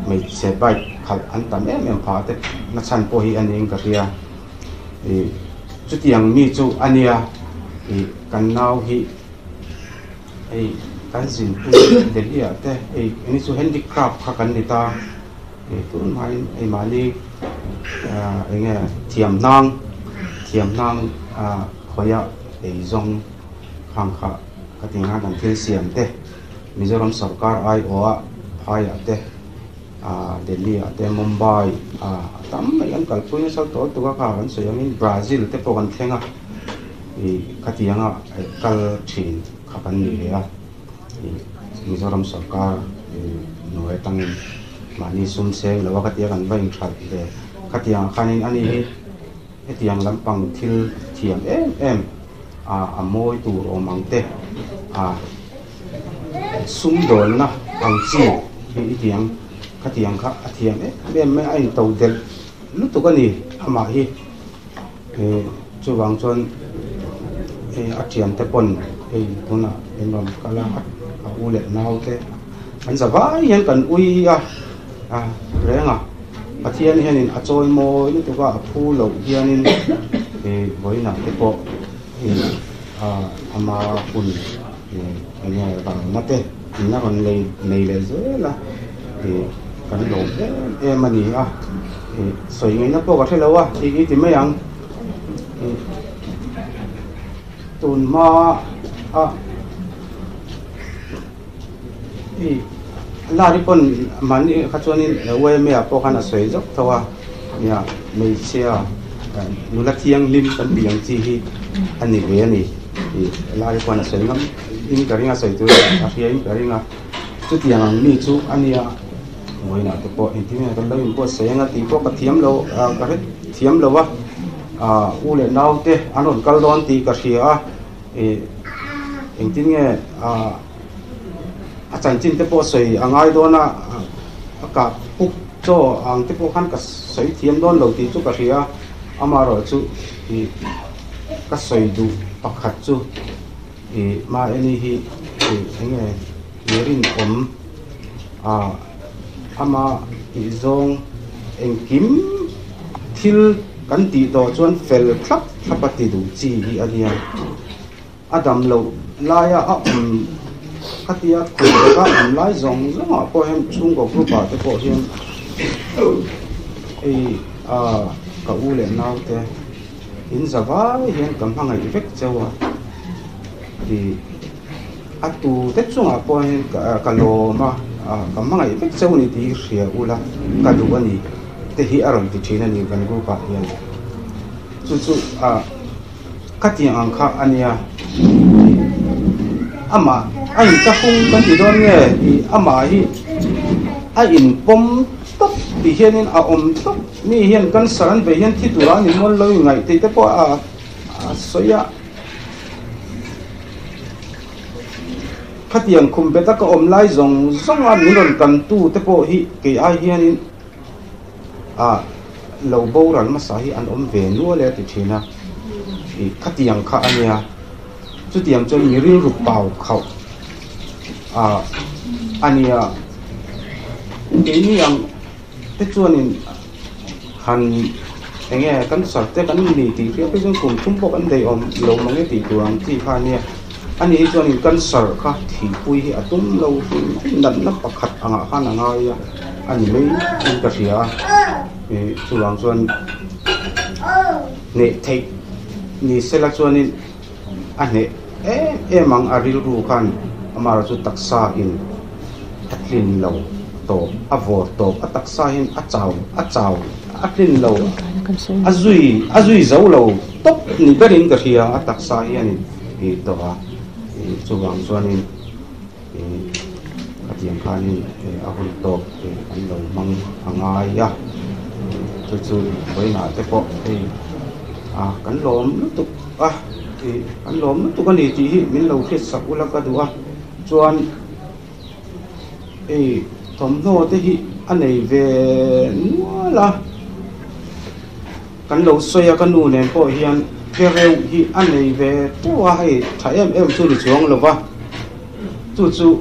hmeichhe bike khalh an tam em em phah te nachhan pawh hi a niin ka hria ih chutiang mi chu a nia ih kan nau hi hei kan zinpui Delhi ah te hei eng chu handicraft kha kan ni ta ih tun hmain hei mahni ah eng nge thiam hnang thiam hnang ah khawiah eizawng khang kha ka ti ngai kan thil siam te Mizoram sorkar aiawha phaiah te ah Delhi ah te Mumbai ah a tam mai an kalpui nasa tawh tuk a kha kan sawi angin Brazil te pawh kan thleng a ih khatianga kal thin kha kan ni ve a ih Mizoram sorkar ih hnuai atangin mahni sum seng lo a khatia kan va inthalh ve khatiangah khanin ani hi hetiang lampang thil thiam em em ah a mawi tur awm ang te ah sumdawnna ang chi hi i tiang khatiang kha a thiam em em mai a a into delh lutuk a ni amah hi ih chuvang chuan hei a thiante pawn hei tunah in rawn kal a a u leh nau te an za vai hian kan ui a a reng a Pathian hianin a chawi mawi lutuk a a phu loh hianin ih vawiinah te pawh ih ah ama hun ih eng nge ralna te in a rawn lei nei leh zel a ih kan lawm em em a ni a ih sawi ngaihna pawh ka hre lo a tih i ti mai ang ih tun hma a ih lari pawn mahni kha chuanin yma ah pawh khan a sawi zauh tho a nia hmeichhia nula thianghlim kan tih ang chi hi a ni ve a ni ih lari pawn a sawi ngam in ka ring a sawi tur a hria in ka ring a chutiang ang mi chu a nia vawiinah te pawh engtin nge kan lo inbuatsaih anga tih pawh ka thiam lo ah ka hre thiam lo a ah u leh nau te an rawn kal dawn tih ka hria a ih engtin nge ah a chanchin te pawh sawi a ngai dawn a a kah puk chaw ang te pawh khan ka sawi thiam dawn lo tih chu ka hria a amaherawh chu ih ka sawi duh pakhat chu ih mahni hi ih eng nge mi rinawm ah ama tih zawng engkim thil kan tih tawh chuan fel thlap thlap a ti duh chi hi a nia. A dam loh laia a awm khatia khum taka awm lai zawng zawngah pawh hian chhungkaw group ah te pawh hian hei ah ka u leh nau te in za vai hian ka hmangaih vek cheu a tih a tu te chungah pawh hian ka lawm a ka hmangaih vek cheu a ni tih hi hria ula ka duh a ni te hi a rawn ti thin a ni kan group ah hian chu chu ah. Ka tiang ang kha a nia ih amah a in tlahung kan ti dawn nge ih amah hi a in pawm tawp ti hianin a awm tawp mi hian cancer an vei hian thi tura an inmual lo in ngaih theih te pawh a a sawi a khatiang khum bet a ka awm lai zawng zawng a min rawn kan tu te pawh hi kei ai hianin ah lo boral hmasa hi an awm ve nual e a ti thin a ih khatiang kha a nia chutiang chuan mi rilru pau khauh ah a nia keini ang te chuanin han eng nge kan sarte kan ni tih hriat phei chuan kum thum pawh kan daih awm lo mang e tih tur ang chi kha a nia ani hi chuanin cancer kha thihpui hi a tum lo hrim hrim natna pakhat angah khan a ngai a. A ni mai in ka hria a ih chuvang chuan hneh theih ni sela chuanin a hneh em em ang a rilru khan amaherawhchu chu taksa in a tlin lo tawp a vawr tawp a taksa hian a chau a chau a tlin lo a zui a zui zo lo tawp ni berin ka hria a taksa hianin ih tawh a ih chuvang chuanin. Khatiang khanin a hun tawk an lo hmang a ngai a, chu chu vawiinah te pawh hei ah kan lawm lutuk a, ih kan lawm lutuk a ni tih hi min lo hriat sak ula ka duh a, chuan hei thawmhnaw te hi a nei ve nual a, kan lo sawi a ka nu nen pawh hian. Tlereuh hi a nei ve teuh a, hei tha em em chu ni chuang lo va, chu chu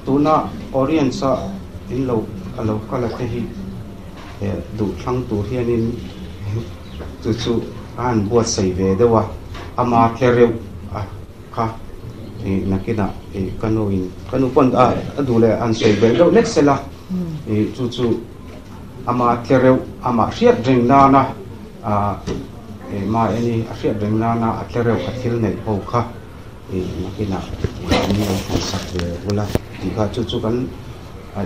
tuna Orients-a in lo a lo kal a te hi duh thlang tur hianin chu chu a han buatsaih ve deuh a, ama tlereuh a kha nakinah ka nu in ka nu pawn a duh leh han sawi belh deuh hlek sela chu chu ama tlereuh amah hriat reng nana Ema eni a hriat reng nana a tlereuh a thil neih ho kha nakinah min lo thlan sak ve ula tih kha chu chu kan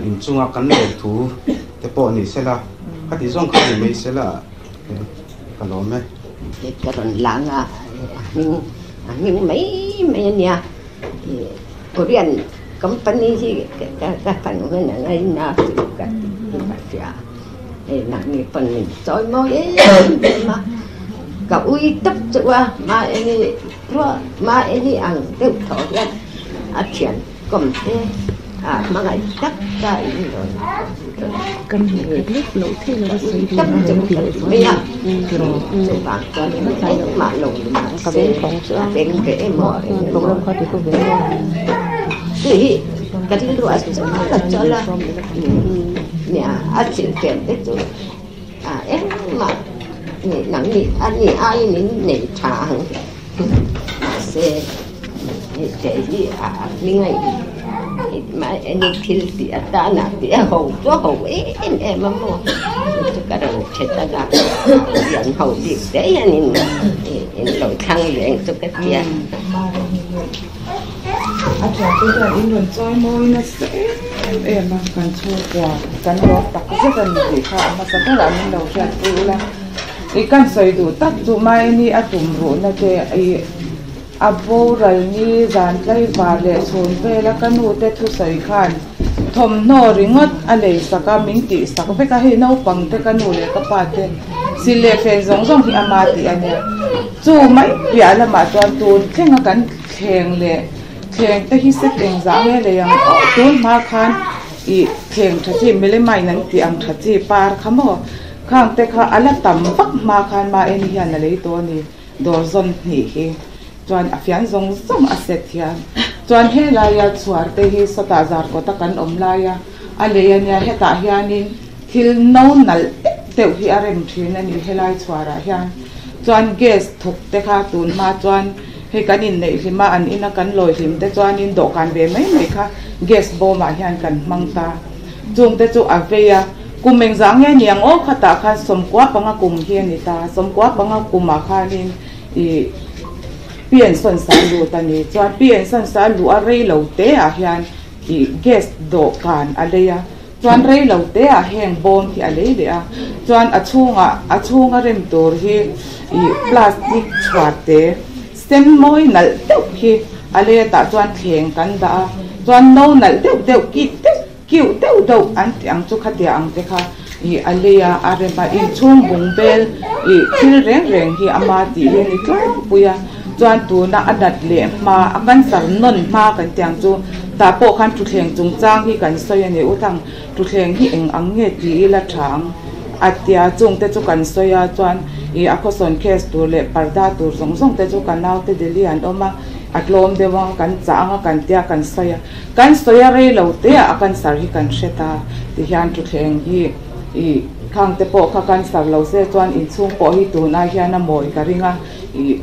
inchunga kan lawm thu te pawh ni sela khati zawng kha ni mai sela ka lawm e. Ka rawn lang a, a hming a hming mai mai a nia. Korean company hi ka fanu hian a ngaina chu ka ti ka hria. Hei mahni pawn min chawi mawi em em a, ka ui tawp chu a mahni ruah mahni ang deuh thaw hian a thian kawm te a hmangaih tak ta in rawn Kan hmuh khat lek loh theih lo a sawi tawp chu ka ti mai a, chuvang chuan engmah lo ni mahse a beng ve emaw engemaw tih hi ka rilru a chawl a chawl a. Nia, a chilhfiah te chu a engmah nih nang nih a ni aiin in nei tha ang. Mahse, hei thei hi a hming a in mah eni thil tih atana tih a ho chu a ho em em a maw. Chu chu ka rawn hre ta a, lian ho bik te hian in lo thlang leng chu ka tia. A thiante hian in rawn chawi mawi nasa em em a, kan chhungkua kan lawm tak zet a ni tih kha a hmasa berah min lo hriatpui ula. I kan sawi duh tak chu mahni a tum ruhna te i a boral ni zan tlaivar leh chhun vela ka nu te thusawi khan thawmhnaw ringawt a lei sak a, min tih sak vek a, hei naupang te ka nu leh ka pa te sil leh fen zawng zawng hi ama tih a nia. Chu mai piah lamah chuan tun thlenga kan thleng leh thleng te hi set engzah nge lei ang aw tun hma khan ih thleng tha chi melamine an tih ang tha chi par kha maw khang te kha a la tam vak hma khan ma eni hian a lei tawh a ni dawr zawn hnih hi chuan a fian zawng zawng a set hian chuan helaia chhuar te hi sawtah zar kawta kan awm laia a lei a nia hetah hianin Thil no nalh deuh deuh hi a rem thin a ni helai chhuarah hian. Chuan gas thawk te kha tun hma chuan hei kan inneih hlim a, an ina kan lawi hlim te chuanin dawhkan ve mai mai kha gas bawmah hian kan hmang ta. Chung te chu a vei a, kum engzah nge ni ang aw khatah khan sawmkua panga kum hi a ni ta. Sawmkua panga kumah khanin ih Piansawn sa lut a ni. Chuan Piansawn sa luh a rei lo te ah hian ih gas dawhkan a lei a. Chuan rei lo te ah heng bawm hi a lei leh a, chuan a chhungah a chhunga rem tur hi ih plastic chhuat te sen mawi nalh deuh hi a lei a tah chuan thleng kan dah a, chuan no nalh deuh deuh kit deuh kiuh deuh deuh an tih ang chu khatia ang te kha ih a lei a a rem a, inchhung bung bel ih thil reng reng hi ama tih hi a ni tlangpui a. Chuan tuna a nat leh hma, a cancer nawn hma kan tih ang chu, tah pawh khan thuthleng chungchang hi kan sawi a ni. U Thang, thuthleng hi eng ang nge ti ila tha ang? A tia, chungte chu kan sawi a, chuan ih a khawsawn case tur leh parda tur zawng zawng te chu ka naute Delhi an awm a, a tlawm deuh ang, kan chah ang a kan tia kan sawi a. Kan sawi a rei lo te ah a cancer hi kan hre ta ti hian thuthleng hi ih khangte pawh kha cancer lo se chuan inchhung pawh hi tunah hian a mawi ka ring a. Ih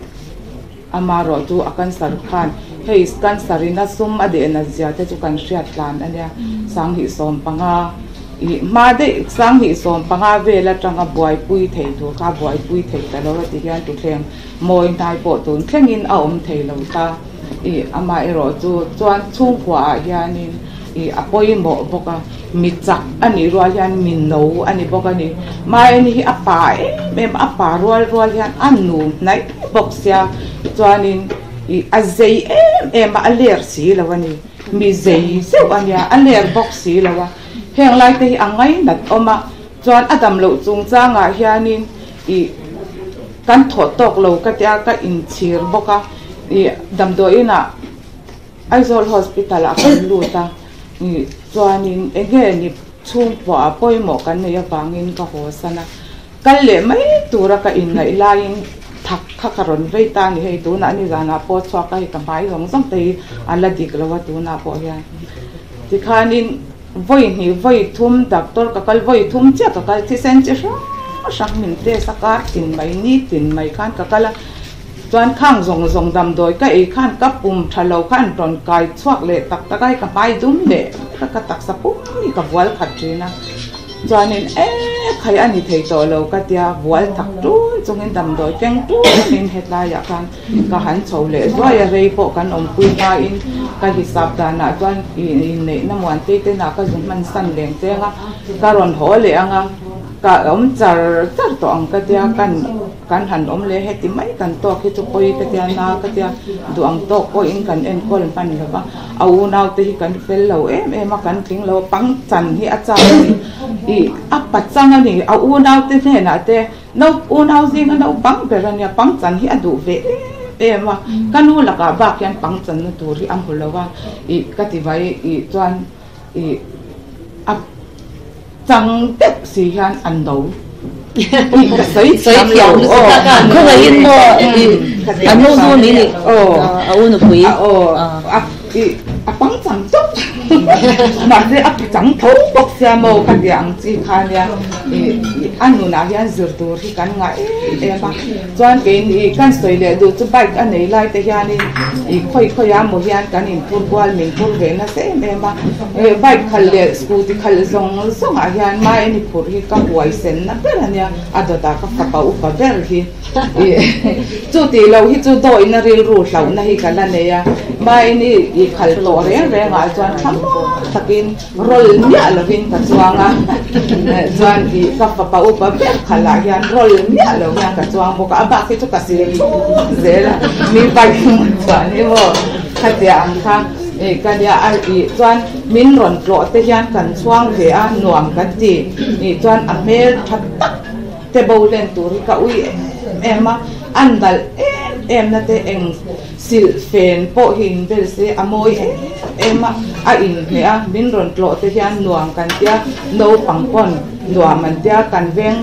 amarawh chu a cancer khan hei cancer in a sum a deh nat zia te chu kan hriat tlan a nia sanghnih 15 ih hma daih sanghnih 15 vel atanga buaipui thei tur kha buaipui thei ta lo a ti hian tuthleng mawi hnai pawh tun thlengin a awm thei lo ta ih amaherawh chu chuan chhungkua ah hianin Ih a pawimawh bawk a, mi chak a nih rual hian mi no a ni bawk a ni. Mahni hi a pa em em a, a pa rual rual hian a nu hnaih bawk sia chuanin ih a zei em em a, a ler si lo a ni. Mi zei zeuh a nia, a ler bawk si lo a. Heng lai te hi a ngainat awm a, chuan a dam loh chungchangah hianin ih kan thawh tawk lo ka tia ka inchhir bawk a, ih damdawiinah. Aizawl Hospital ah kan lut a, chuanin enge ni chhungpawh ah pawimawh kan neih avangin ka haw san a, kal leh mai tura ka inngaih laiin thak kha ka rawn vei ta a ni hei tunah nizanah pawh chhuak a hei ka hmai zawng zawng te hi a la dik lo a tunah pawh hian tikhanin vawi hnih vawi thum doctor ka kal vawi thum chiah ka kal thisen chi hrang hrang min test a kar tin mai ni tin mai khan ka kal a chuan khang zawng zawng damdawi ka ei khan ka pum tha lo khan rawn kai chhuak leh tak tak a hei ka hmai dum leh ka taksa pum hi ka vual khat thin a. Chuanin e khai a ni thei tawh lo ka tia bual thak tun chungin damdawi keng tunin hetlaiah khan ka han chho leh zuai a, rei pawh kan awmpui hmain ka hisap danah chuan inneihna muantei te nah ka zu hman san leng cheng a, ka rawn haw leh ang a, ka awm char char tawh ang ka tia kan Kan han awm leh heti mai kan tawk hi chu pawi ka tia na ka tia duh ang tawk pawhin kan enkawl hman lo va, a unaute hi kan fel lo em em a, kan tling lo a, pangchan hi a chak a ni, ih a pachang a ni, a unaute hnenah te no unau zinga naupang ber a nia, pangchan hi a duh ve em em a, ka nu lakah bak hian pangchanna tur hi a hmu lo a, ih ka ti vai ih chuan ih a. Chang deuh si hian an do. Ih ka sawi thiam lo aw. Khawngaihin maw a nu nu ni ni a u nupui. Aw a ih a pang chang tawp mahse a pi chang tho bawk sia maw ka tia ang chi kha nia ih a nunah hian zir tur hi kan ngah em em a chuan keini ih kan sawi leh duh chu bike a nei lai te hianin ih khawi khawi a maw hian kan inphur kual min phur ve nasa em em a. He bike khalh leh scooty khalh zawng zawng ah hian mahni phurh hi ka huai sen na ber a nia, a dawtah ka fapa upa ber hi ih chu tih loh hi chu dawihna rilru hlauhna hi ka la nei a, mahni ih khalh tawh reng reng ah chuan thlamuang takin rawl miah lovin ka chuang a, chuan ih ka fapa upa ber khalh ah hian rawl miah lo hian ka chuang bawk a, a bak hi chu ka sil thut zel a, mi bike hnungah chuan hi maw khatiang ang kha. Ih ka nia a ih chuan min rawn tlawh te hian kan chhuang ve a nuam kan ti ih chuan a hmel tha tak te bo len tur hi ka ui em em a a nalh em em na te eng silh fen pawh hi in bel se a mawi em em a a inhmeh a min rawn tlawh te hian nuam kan tia naupang pawn nuam an tia kan veng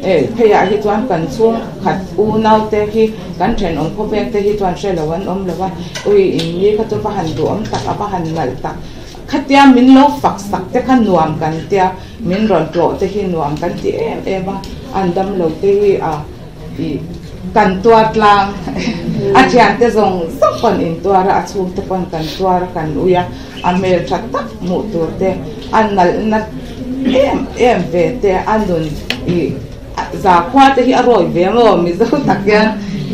Eh, pheiah hi chuan kan chhung khat unau te hi kan thenawm khawveng te hi chuan hre lo an awm lo a, ui in ni kha chu va han duhawm tak a va han nalh tak, khatia min lo fak sak te kha nuam kan tia, min rawn tlawh te hi nuam kan ti em em a, an dam lo te hi a ih kan tuar tlang a thiante zawng zawng pawn in tuar a, a chhungte pawn kan tuar a kan ui a, a hmeltha tak hmuh tur te a nalh na em em ve te a nun ih zakhua te hi a rawi ve maw mizo tak hian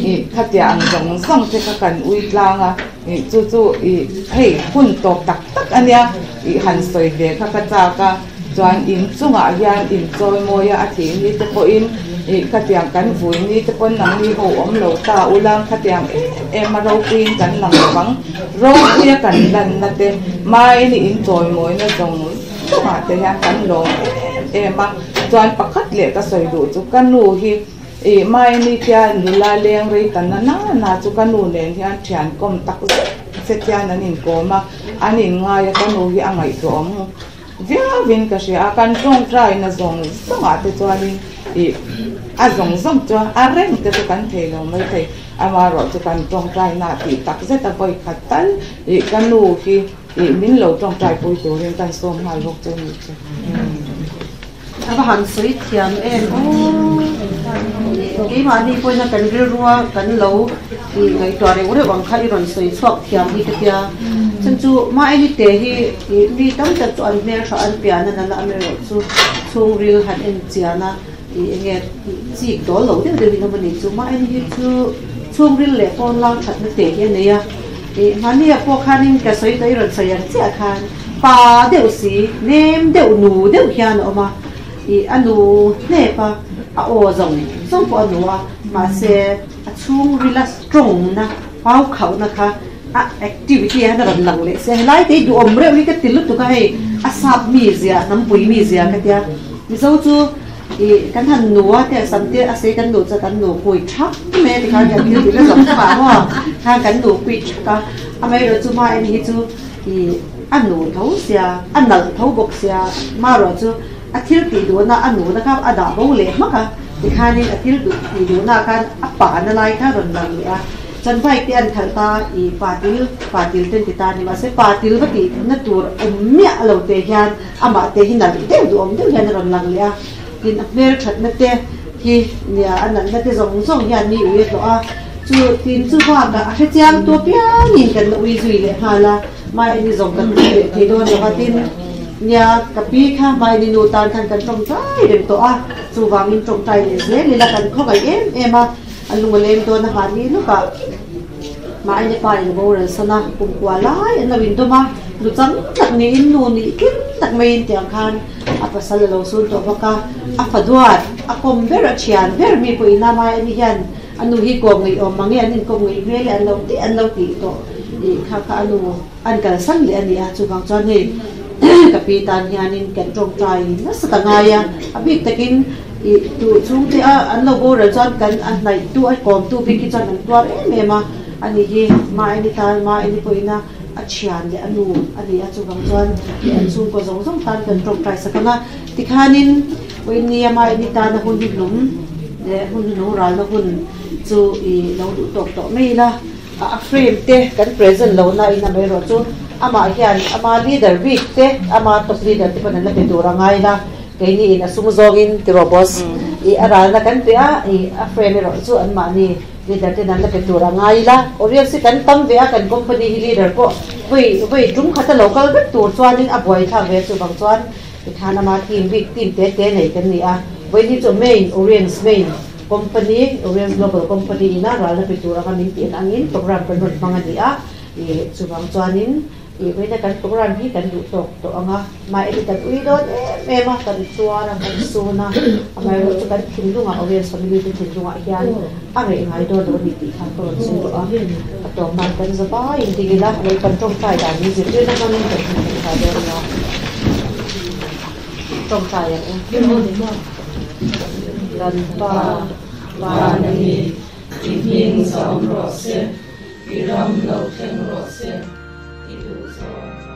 ih khatia ang zawng zawng te kha kan ui tlang a ih chu chu ih hei hun tawp tak tak a nia ih han sawi ve kha ka chak a chuan in chungah hian in chawi mawi a a thih ni te pawhin ih khatiang kan vui ni te pawn nangni ho awm lo ta ula khatiang em em a ropuiin kan lang lovang ropuia kan lanna te mahni in chawi mawina zawng zawngah te hian kan lawm em em a chuan pakhat leh ka sawi duh chu ka nu hi ih mahni tia nula leng rei ta na na na chu ka nu nen hian thian kawm tak zet zet hian an inkawm a an inngai a ka nu hi a ngaihtuah awm Viauin ka hria a, kan tawngtaina zawng zawngah te chuanin ih a zawng zawng chu a reng te chu kan thei lo mai thei, amaherawh chu kan tawngtaina tih tak zet a vawi khat tal ih ka nu hi ih min lo tawngtaipui turin kan sawm nghal bawk chu a nih chu. A va han sawi thiam em aw. Keimahni pawhin a kan rilrua kan lo ih ngaihtuah reuh reuh ang kha i rawn sawi chhuak thiam hi ka tia. Chhan chu Maeni te hi ih mi tam tak chu an hmeltha an pian a nala amaherawh chu chhungril han en chian a ih eng nge ih chik dawl lo deuh deuhin awm a ni chu. Maeni hi chu chhungril leh pawn lang thatna te hi a nei a. Ih mahni ah pawh khanin ka sawi tawh i rawn sawi ang chiah khan pa deuh si, nem deuh nu deuh hian a awm a, ih a nu hnep a, a aw zawng zawng pawh a nu a, mahse a chhungril a strong na pau khauhna kha a activity ah hian a rawn lang leh sia, helai te hi duhawm reuh hi ka ti lutuk a hei a sap mi zia hnampui mi zia ka tia, Mizo chu Ih, kan han nu a te sam te a sei kan nu chuan kan nu kui thak mai a tikhan kan thil tih na zawng zawng ah maw khan kan nu kui thak a, amaherawh chu hma en hi chu ih a nu tho sia a nalh tho bawk sia marawh chu a thil tih duhna a nu na kha a dah bo leh hmak a Tikhanin a thil duh tih duhna khan a pa na lai kha rawn lang leh a, chuan bike te an khalh ta i pa til pa til te an ti ta a ni. Mahse pa til va tih na tur awm miah lo te hian amah te hi nalh deuh duhawm deuh hian a rawn lang leh a. Tin a hmelthatna te hi nia a nalhna te zawng zawng hian mi ui a hlawh a, chu tin chu bakah a hrechiang tu apiangin kan la ui zui leh nghal a, mahni zawng kan ui leh thei dawn lo va tin nia ka pi kha mahni nu tan khan kan tawngtai reng tawh a, chuvangin tawngtai leh zel ila kan khawngaih em em a, a lung a leng dawn a mahni lawkah mahni pa in boral san a, kum kua lai an lo indawm a, nu chang tak niin nu nih tling tak maiin tiang khan. A pasal a lo sun tawh bawk a, a fa duat, a kawm ber, a thian ber mi pawh ina mai ani hian a nu hi kawm ngei awm mange an inkawm ngei hmel e an lo tih an lo tih tawh tih kha kha a nu an kalsan leh a ni a, chuvang chuan hei ka pi tan hianin kan tawngtai nasa ta ngai a, a bik takin ih tu chhungte a an lo boral chuan kan a hnaih tu a kawm tu bik hi chuan an tuar em em a, ani hi mahni tan mahni pawh ina. A thian leh a nu a ni a, chuvang chuan an chhungkaw zawng zawng tan kan tawngtai sak ang a, tikhanin Uinia mahni tana hun hi hlum leh hun hi lo ralna hun chu i lo duh tawk tawh mai ila, a frame te kan present lo na in amaherawh chu amah hian ama leader bik te ama top leader te pawn an la pe tur a ngai ila, keini in a sum zawngin tiraw boss i a ralna kan pe a, i a frame erawh chu anmahni. Leader ten an la pe tur a ngai ila, Orioles hi kan tam ve a, kan company hi leader pawh vawi vawi tum khat a lo kal vek tur chuanin a buai thlak ve chuvang chuan tikhan ama team bik team te te nei kan ni a, vawiin hi chu main Orioles main company Orioles global company ina ralna pe tur anga min tih angin program kan rawn hmang a ni a, ih chuvang chuanin. Tih vawiina kan program hi kan duh tawk tawh ang a, mahni kan ui dawn em em a, kan tuar a, kan sun a, amaherawh chu kan thinlungah Oriens family te thinlungah hian a reh ngai dawn lo a ni tih kha ka rawn sawi tawh a, a tawp nan kan za vaiin ding ila, lo kan tawngtai dan min zirtirna hmangin kan hmu thei ta dawn nia. Tawngtai ang u. Kan Pa, Van a ni, i hming zawm rawh se, i ram lo thleng rawh se. I duh zawng.